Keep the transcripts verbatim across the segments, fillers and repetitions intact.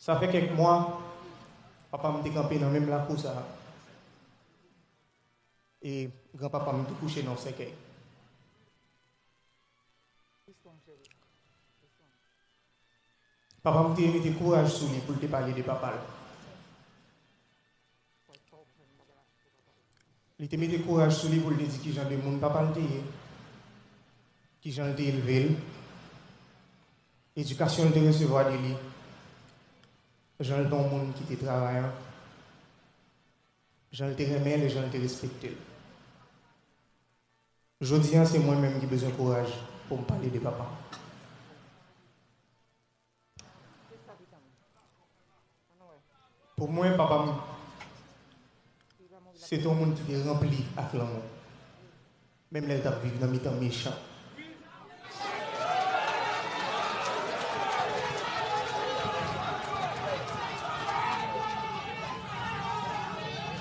Sa fè kèk mwa, papa m te kanpe nan menm lakou sa a. E granpapa m te kouche nan yon sèkèy. Papa m te mete kouraj sou li pou l te pale de papa l. Li te mete kouraj sou li pou l te di kijan de moun papa l te ye, kijan l te elve l, edikasyon l te resevwa de li, jan l te yon moun ki te travayan, jan l te renmen l e jan l te respekte l. Jodi a, se mwen menm ki bezwen kouraj pou m pale de papa m. Pou mwen, papa m se te yon moun ki te ranpli ak lanmou, menm lè l t ap viv nan mitan mechan.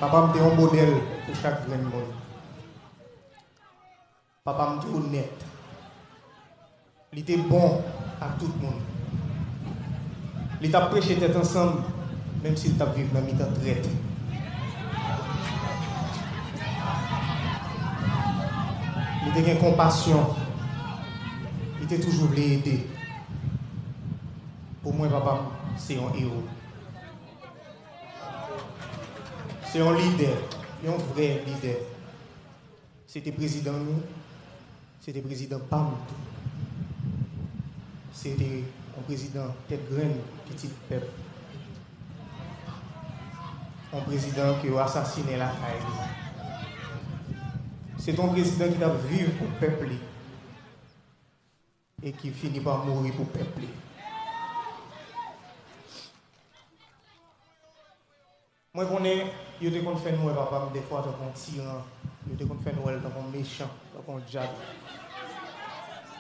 Papa m te yon modèl pou chak grenn moun. Papa m te onèt. Li te bon ak tout moun. Li t ap preche tèt ansanm, menm si l t ap viv nan mitan trèt. Li te gen konpasyon. Li te toujou vle ede. Pou mwen, papa m se yon ewo. Se yon lidè, yon vrè lidè. Se te prezidan nou, se te prezidan pa m tou. Se te yon prezidan tèt grenn, pitit pèp. Yon prezidan ke yo asasinen lakay li. Se te yon prezidan ki t ap viv pou pèp li e ki fini pa mouri pou pèp li. Mwen konnen yo te konn fè n wè papa m dèfwa tankou yon tiran. Yo te konn fè n wè l tankou yon mechan, tankou yon dyab.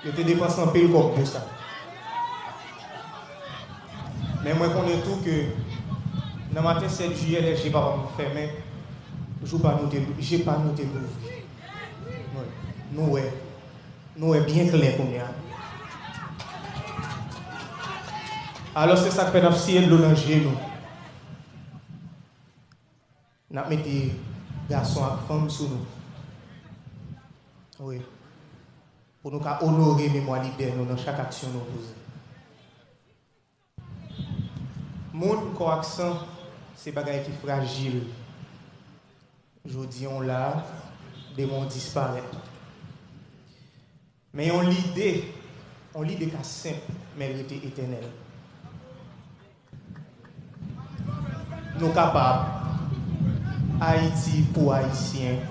Yo te depanse anpil kòb pou sa. Men mwen konnen tou ke nan maten sèt jiyè, lè je papa m fèmen, jou pa nou te, je pa nou te louvri. Wi, nou wè. Nou wè byen klè kounye a. Alò, se sa k fè n ap siye dlo nan je nou. N ap mete gason ak fanm sou nou. Wi. Pou nou ka onore memwa lidè nou nan chak aksyon nou poze. Moun, kò ak san, se bagay ki frajil. Jodi a w la, demen w disparèt. Men yon lide, yon lide ka senp, men l rete etènèl. Nou kapab. Ayiti pou Ayisyen.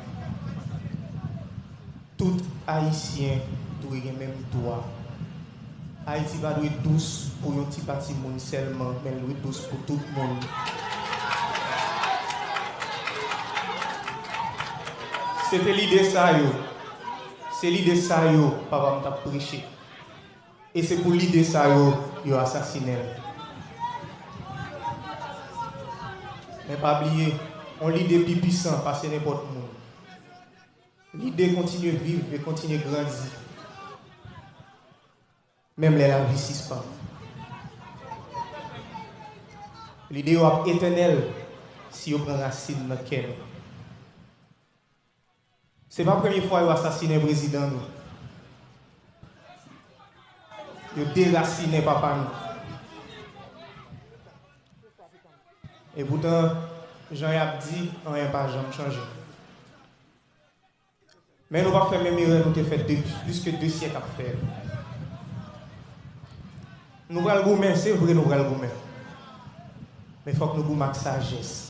Tout Ayisyen dwe gen menm dwa. Ayiti pa dwe dous pou yon ti pati moun sèlman, men l dwe dous pou tout moun. Se te lide sa yo, se lide sa yo papa m t ap preche. E se pou lide sa yo, yo asasinen l. Men pa bliye, yon lide pi pwisan pase nenpòt moun. Lide kontinye viv e kontinye grandi, menm lè lavi sispann. Lide yo ap etènèl si yo pran rasin nan kè nou. Se pa premye fwa yo asasinen prezidan nou. Yo derasinen papa nou. Epoutan, jan y ap di, anyen pa janm chanje. Men nou p ap fè menm erè nou te fè de, plis ke de syèk ap fè. Nou pral goumen, se vre nou pral goumen. Men fòk nou goumen ak sajès.